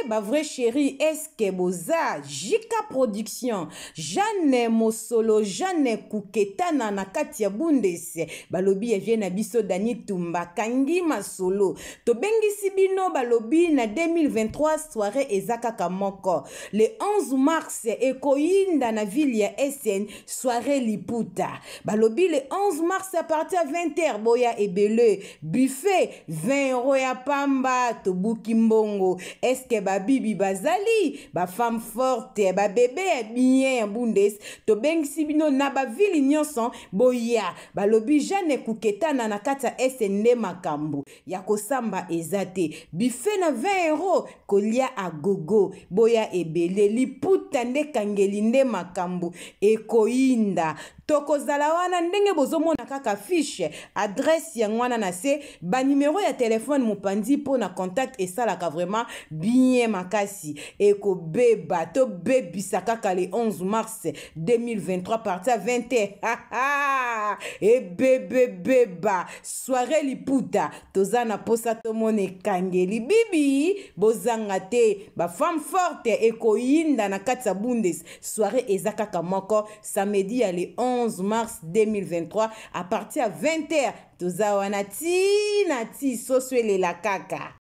Ba vrai chérie, est-ce que boza JK Production, Jeanne Mosolo, Jeanne Kuketana na kati ya Bundes, balobi ya vie na biso Dani Tumba, kangi masolo. Tobengisi bino balobi na 2023 soirée eza kaka moko. Le 11 mars ekoyinda na ville ya Essen, soirée liputa. Balobi le 11 mars à partir ya 20h boya ebele, buffet 20 € ya pamba, tobuki mbongo. Eske babibi bazali bafemme forte, babebe ya bien ya Bundes, tobengisi bino na bavili nyonso boya. Balobi Jeanne Kuketana na kati ya Essen nde makambo ya kosamba eza te. Buffet na 20 € kolia agogo, boya ebele, liputa nde kangeli nde makambo ekoyinda. Tokozala wana ndenge bozomona kaka fiche, adresse yango wana na se, ba numero ya telefone mopanzi mpo na contact esalaka vraiment bien makasi. Ekobeba, tobebisa kaka le 11 mars 2023 partir ya 20h. Ebebebeba, soirée liputa, toza na posa tomona ekangeli bibi, bozanga te, ba femme forte ekoyinda na kati ya Bundes. Soirée eza kaka moko, samedi ya le 11 mars 2023 à partir ya 20h, toza wana ti na ti soso elela kaka.